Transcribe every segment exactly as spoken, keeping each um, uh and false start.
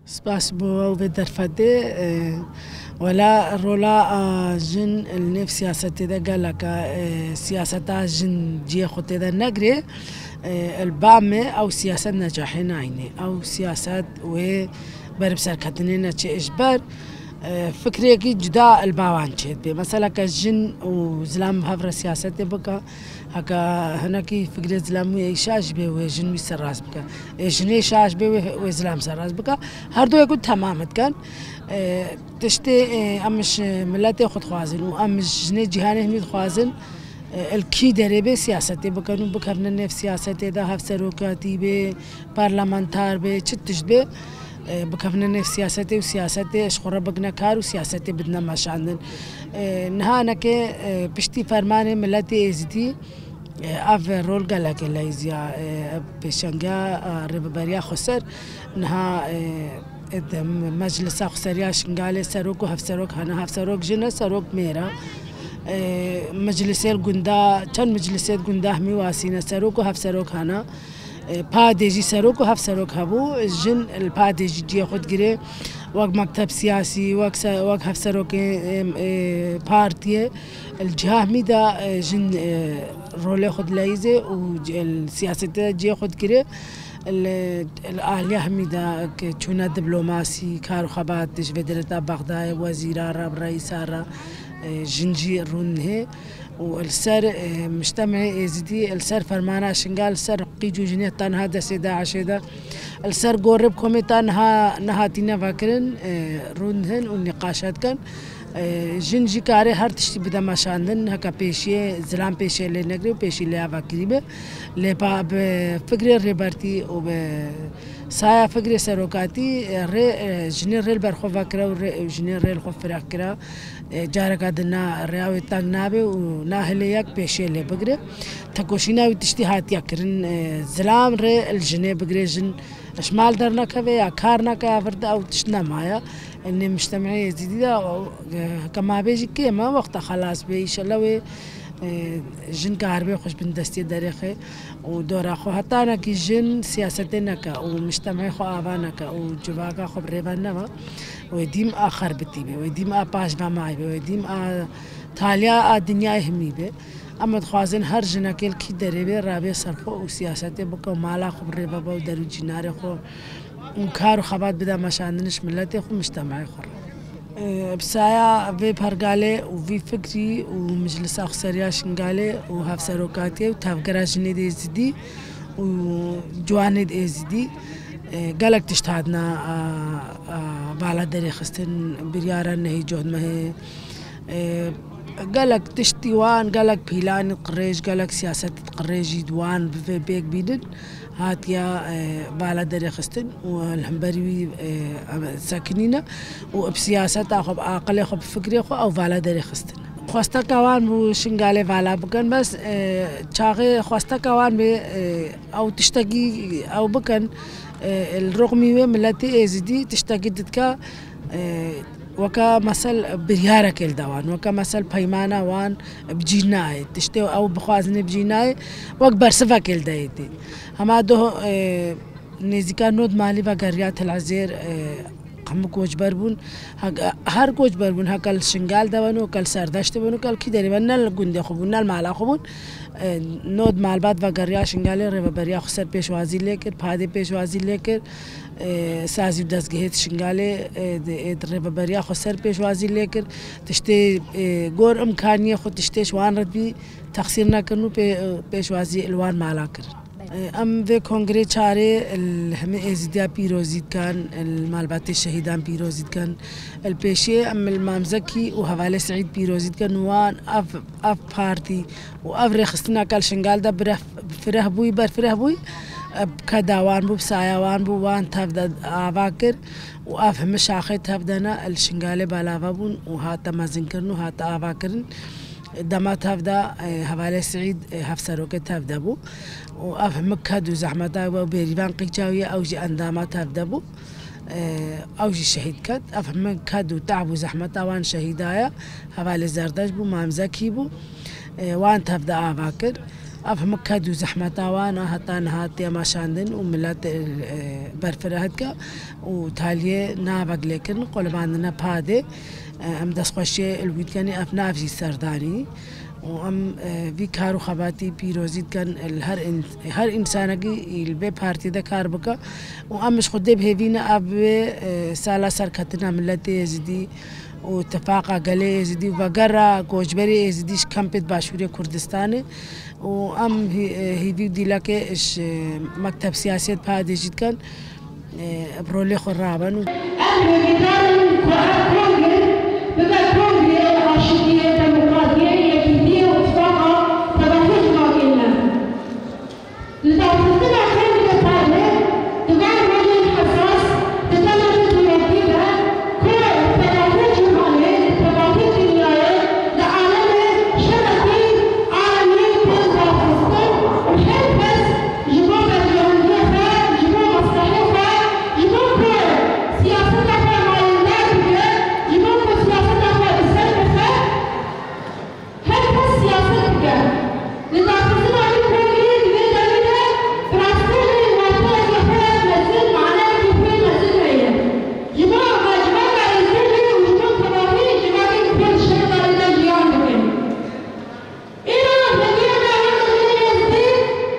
Spas bo ew vê derfetê. E, wela rola, a, jin li nêv siyasetê de gelek e, e, siyaseta jin cihê xwe tê de negirê. E, li ba me ew siyaset necahê nayînê. Ew siyaset wê ber bi serketinê neçê. Ji ber, e, fikrekî cuda li ba wan çêdibê. Mesela ke jin û zilam bi hev re siyasetê bike, heke hinekî fikrê zilam wî ê şaş bê, wê jin wî serrast bike. Ê jinê şaş bê, wê, wê zilam serrast bike. Her du yek û temam dikin. E, tiştê, e, em ji miletê xwe dixwazin û em ji jinê cîhanê hemî dixwazin, e, li kî derê bê siyasetê bikin û bikevine nêv siyasetê de, hevserokatî bê, parlamenter bê, çi tişt bê, e, bikevine nêv siyasetê û siyasetê ji xwe re bigine kar û siyasetê bidine meşandin. E, niha neke, e, piştî fermanê miletê êzidî, e, ev rol gelekê leyîziya, e, ev pêşengiya, e, Rêveberiya Xweser niha, e, e, di Meclisa Xweseriya Şingalê serok û hevserok hene, hevserok jin e, serok mêr e. E, meclisê li gunda, çend meclisê di gunda hemî wasîne, serok û hevserok hene. E, padê jî serok û hevserok hebû, jin li padê jî cihê xwe digirê, wek mekteb siyasî, wek se-, wek hevserokê, e, e, partiyê. Li ciha hemî de, e, jin, e, rolê xwe dileyîzê û c-, li siyasetê de cihê xwe digirê. Li, li aliya hemî de ke çûne diplomasî, kar û xebat ji vê dewleta Bexdayê, wezîra re, reîsa re, e, jin jî rûn hê. û li ser, e, Mujtemê Êzidî, li ser fermana Şingal, li ser qîc û jinê ta niha destê DAIŞê de, li ser gorê bi komê ta niha nehatîne vekirin, e, rûn dihin û nîqaşe dikin. E, jin jî karê her tiştî bide meşandin, heke pêşiyê zilam pêşê lê negirê û pêşî lê ya vekirî be. Lê pa bi fikrê rêbertî û bi saya fikrê serokatî, e, rê, e, jinê rê li ber xwe vekira û rê, jinê rê li xwe fireh kira. E, careka din na rêya wê teng nabe û nahêle yek pêşiyê lê bigire. Tekoşîna wî tiştî hatiye kirin, e, zilam rê li jinê bigire, jin ji mal dernekeve ya kar neke ya vir de ew tişt nemaye. Nê mujtemeyê Êzidî de, e, heke mabê jî kêm e, wexta xelas bê, îşellah wê, e, jin karibê xwe ji bin destiyê derêxe û dora xwe hetanekî jin siyasetê neke û mujtemeyê xwe ava neke û civaka xwe bi rê ve nebe. Wê dîm a xerbitî be, wê dîm a paş ve may be, wê dîm a taliya a dinyayê himî be. Em dixwazin her jinekê li kî derê be, rabê ser xwe û siyasetê bike û mala xwe bi rê ve be û der û cînarê xwe û kar û xebat bide meşandin ji miletê xwe, mujtemeyê xwe re. Bi saya vê pergalê û vî fikrî û Meclisa Xweseriya Şingalê û Hevserokatiyê û Tevgera Jinê dê Êzidî û Ciwanê dê Êzidî, e, gelek tişt hatine, a, a, vala derêxistin, biryara nehê cotmehê, e, gelek tiştî wan, gelek pîlanî qirêj, gelek siyasetî qirêjî di wan bi vê pêk bînin, hatiye, e, vala derêxistin û li hemberî wî, e, em sekinîne û bi siyaseta xwe, bi aqilê xwe, bi fikrê xwe ew vala derêxistin. Xwesteka wan bû Şingalê vala bikin, bes, e, çaxê xwesteka wan bê, e, ew tiştekî ew bikin, e, li rixmî wê miletê Êzidî tiştekî didike, e, weke mesel biryarekê li de wan, weke mesel peymana wan bi cî nayê. Tiştê ew bixwazin ê bi cî nayê, wek bersivekê li de yê tê. Hema doh, e, nêzîka nod malî vegeriya Til Ezêr, e, hemû koçber bûn. Hek-, her koçber bûn, heke li Şingal de wan û heke li Serdeştê wan û heke li kî derê wan, ne li gundê xwe bûn, ne li mala xwe bûn. E, nod malbat vegeriya Şingalê, Rêveberiya Xweser pêşwazî lê kir, padê pêşwazî lê kir. E, sazî û dezgehê di Şingalê, e, di, ê di Rêveberiya Xweser pêşwazî lê kir. Tiştê, e, gor imkaniyê xwe tiştê ji wan re dibî texsîr nekirin û pê-, e, pêşwazî li wan mala kirin. E, em vê kongrê çarê li hemî Êzidiya pîrozî dikin, li malbatê şehîdan pîrozî dikin. Li pêşiyê em li Mamzekî û Hevalê Seîd pîrozî dikin û wan ev, ev partî û ev rêxistina ke li Şingal de biref-, fireh bûyî, berfireh bûyî, e, bi keda wan bû, bi saya wan bû, wan tev de ava kir û ev hemî şaxê tev de ne, li Şingalê belava bûn û hate mezinkirin û hate avakirin. Dema tev de, e, Hevalê Seîd, e, hevserokê tev de bû û ev hemî ked û zehmeta we û bêrîvan qîça wî ye, ew jî endama tev de bû. E, ew jî şehîd ket. Ev hemî ked û te'b û zehmeta wan şehîda ye. Hevalê Zerdeş bû, Mamzekî bû. E, wan tev de ava kir. Ev hemû ked û zehmeta wan a heta niha tê meşandin û milet, e, berfireh dike û taliyê navek lê kirin, qulibandine padê. E, em destxweşiyê li wî dikenî, ev nav jî serdanî. Û em, e, vî kar û xebatî pîrozî dikin li her în-, her însanekî li vê partî de kar bike. Û em ji Xwedê bi hêvî ne ev bê, e, sala serketina miletê Êzidî û tifaqa gelê Êzidî û vegera koçberê Êzidî ji kempê di Başûrê Kurdistanê. Û em hî-, e, hêvî û dîlekê ji mekteb siyasiyê padê jî dikin, e, bi rolê xwe raben û Em hêvîdar in ku ev kongre bibe kongreyê aştiyê, demokratiyê, yekîtiyê û tifaqa tevahî civakê me. Li darxistina kongre padê di van rojên hesas di demeke dûrotî de ku tevahî cîhanê, li tevahî dinyayê, li alemê şerekî alemî tên darxistin û her kes ji bo berjewendiyê xwe, ji bo meslehê xwe, ji bo ku siyaseta xwe mayîndar bike, ji bo ku siyaseta xwe bi ser bixe, her kes siyaset dike. Li darxistina vî kongreyê di vê demê de bi rastî jî wateyeke gelek mezin, maneyeke pir mezin heye. Ji bo civaka Êzidî jî û ji bo tevahî civakên Kurd Şengalê de jiyan dikin. Îro hêviyên me weke jinên Êzidî,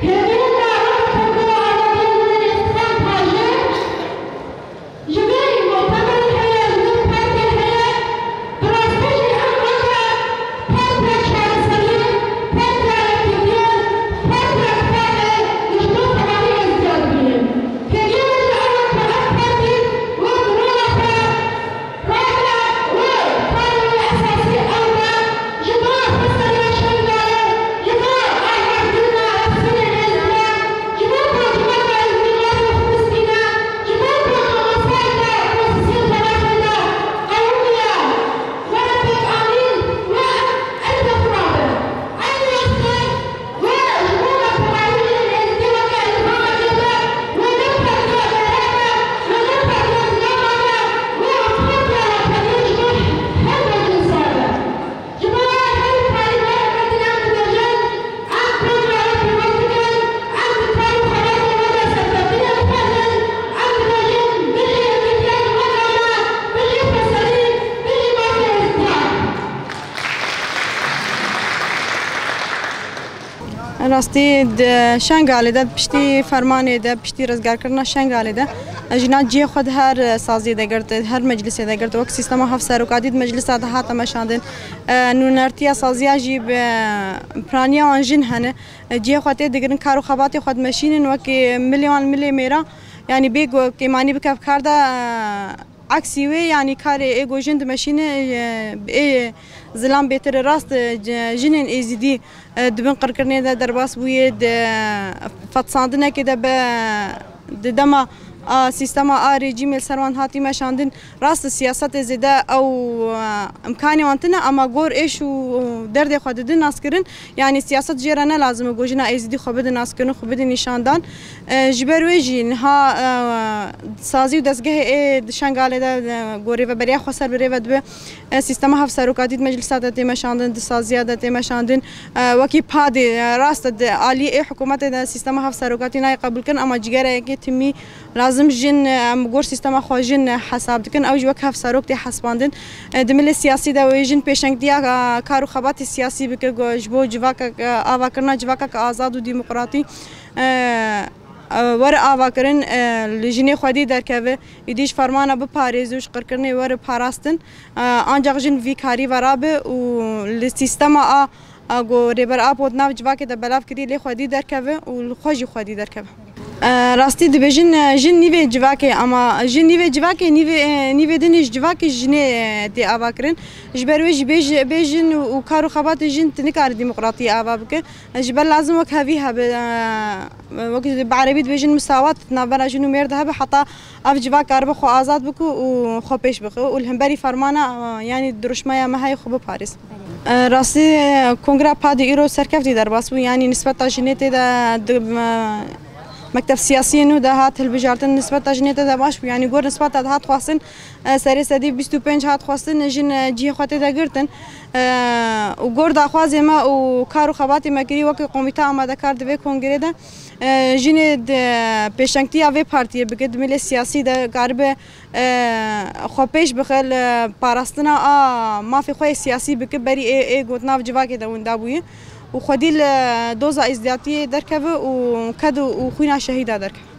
hêviyên me weke Kongreya Azadiya Jinên Êzidî Xan Pajê, ji vê mutemerî heye, ji vê partiyê heye, bi rastî jî em weke partiya çareseriyê, partiya yekîtiyê, partiya tifaqê ji bo tevahî Êzidiya dibînin. Hêviyê me jî ew e ku ev partî wê bi rola xwe Rêya wê, karê wê esasî ew be, ji bo xweseriya Şengalê, ji bo avakirina rexsînê Êzidiyan, ji bo ku civaka Êzidî mafê xwe bistîne, ji bo ku mamostayeke opozîsyon di welatê de qewimiya, were pêkanîn, wê ev erdê xwe rabe. Eynî wextê Rastî di Şengalê de, piştî fermanê de, piştî rizgarkirina Şengalê de, jinan cihê xwe di her saziyê de girt, her meclisê de girt. Wek sîstema hevserokatî di meclisa de hate meşandin. E, nûnertiya saziya jî bi piraniya wan jin hene. E, cihê xwe tê digirin, kar û xebatê xwe dimeşînin, wekî milê wan milê mêran. Yanî bê ku kêmanî bike ev kar de, e, Aksî wê, yanî karê ê ku jin dimeşîne, e, ê zilam bêtir e. Rast, e, c-, jinên Êzidî, e, di bin qirkirinê de derbas bûye, di fetsandinekê de be, di dema a sîstema a rejîmê li ser wan hatî meşandin. Rast, siyasetê zêde ew, e, imkanê wan tune, ama gor êş û derdê xwe didin naskirin. Yanî siyaset jê re ne lazim e ku jina Êzidî xwe bide naskirin, xwe bide nîşandan. E, ji ber wê jî niha, e, sazî û dezgehê ê di Şengalê de, e, ku rêveberiya xweser bi rê ve dibe, e, sîstema hevserokatî di meclisa de tê meşandin, di saziya de tê meşandin. E, wekî padê, e, rast e, di alî ê hikûmetê de sîstema hevserokatî nayê qebûlkirin, ama cîgereyekê timî Lazim jin, em gor sîstema xwe jin hesab dikin, ew jî wek hevserok tê hesbandin. Di milê siyasî de wê jin pêşengtiya kar û xebatê siyasî bike, ji bo civakek, avakirina civakek azad û demokratî, were avakirin, li jinê xwedî derkeve, êdî ji fermana biparêze û ji qirkirinê were parastin. Ancak jin vî karî ve rabe û li sîstema a A ku Rêber Apo di nav civakê de belav kiriye, lê xwedî derkeve û li xwe jî xwedî derkeve. E, rastî dibêjin, e, jin nîvê civakê, ama jin nîvê civakê, nîvê, e, nîvê din ji civakê jinê, e, tê ava kirin. Ji ber wê jî bêj-, bêjin û, û kar û xebatê jin tu nikare demokratiyê ava bike. E, ji ber lazim wek hevî hebe, e, wek bi erebî dibêjin misawat di navbera jin û mêr de hebe, heta Ev civak karibe xwe azad bike û xwe pêş bixe û li hemberî fermana, e, yanî dirûşmeya me heye xwe biparêz. E, rastî, e, Kongra Padê îro serkeftî derbas bû, yanî nisbeta jinê tê de di, e, Mekteb siyasî nû de hat hilbijartin, nisbeta jinê te de baş bû. Yanî gor nisbeta de hat xwestin, e, serê sedî bîst û pênc hat xwestin, jin, e, cihê xwe tê de girtin. E, û gor daxwazê me û kar û xebatê me kirî weke komîte amadekar di vê kongrê de, e, jinê di pêşengtiya vê partiyê bike, di milê siyasî de karibe, e, xwe pêş bixe li parastina a mafê xwe yê siyasî bike, berî ê, ê gotina civakê de winda bûye û xwedî li doza êzdiyatiyê derkeve û ked û, û xwîna şehîda derkeve.